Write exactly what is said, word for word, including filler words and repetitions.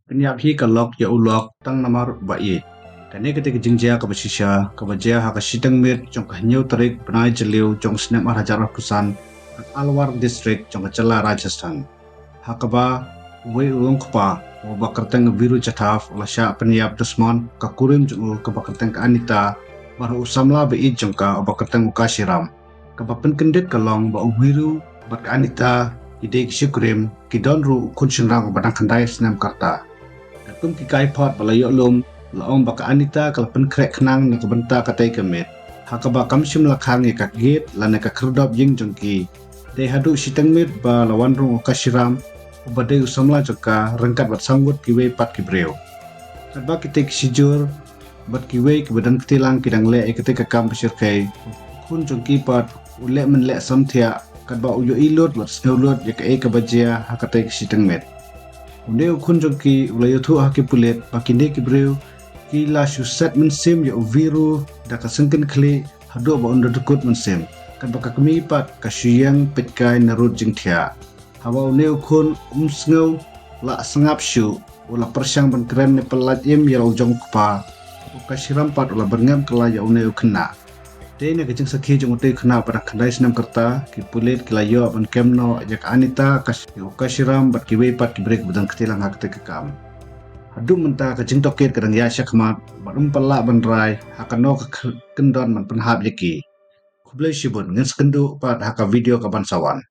Pynïap hi ka lok ïa u lok tang namar ba ïeit. Kane ka dei ka jingjia kaba shisha kaba jia ha ka shiteng miet jong ka hynñiew tarik bnai Jylliew jong snem ar hajar arphew san ha Alwar District jong ka jylla Rajasthan. Ha kaba uwei u longkpa uba kyrteng Viru Jadhav u la shah pynïap dusmon ka kurim jong u kaba kyrteng ka Anita bad u samla ba ïeit jong ka uba kyrteng u Kashiram. Kaba pynkyndit ka long ba u Viru bad ka Anita ki dei ki shikurim, ki don ruh u khun shynrang uba dang khyndai snem karta. Katkum ki kaiphod ba la ïoh lum, la ong ba ka Anita ka la pynkhreh khnang na ka bynta katei ka miet, ha kaba kam shym la khang ïa ka gate lane ka khyrdop ïing jong ki. Dei haduh shiteng miet ba la wan rung u Kashiram uba dei u samla jong ka ryngkat bad sawkun kiwei pat ki briew. Katba kitei ki shijur bad kiwei kiba don kti lang ki dang leh ïa katei ka kam ba shyrkhei, u khun jong ki pat u leh mynleh samthiah katba u ïohi lut bad sngew lut ïa kaei kaba jia ha katei ka shiteng miet. Une u khun jong ki u la ïathuh ha ki pulit ba kine ki briew ki la shu set mynsiem ïa u Viru da ka syngkien khlieh haduh ba un da dkut mynsiem, katba ka kmie pat ka shu ïeng peit kai na rud jingthiah. Haba une u khun um sngew lah sngap shuh, u la pyrshang ban kren ne pyllait im ïa la u jong u kpa. U Kashiram pat u la byrngem kylla ïa une u khynnah. Te na ka jingsakhi jong utei u khynnah ba dang khyndai snem karta, ki pulit ki la ïoh ban kem noh ïa ka Anita, ka Kash-, u Kashiram bad kiwei pat ki briew ba don kti lang ha katei ka kam. Haduh mynta ka jingtohkit ka dang ïaid shakhmat bad um pat lah ban rai ha kano ka kh-, kyndon ban pynhap ïa ki. Khublei shibun, ngin sa ïakynduh pat ha ka video kaban sa wan.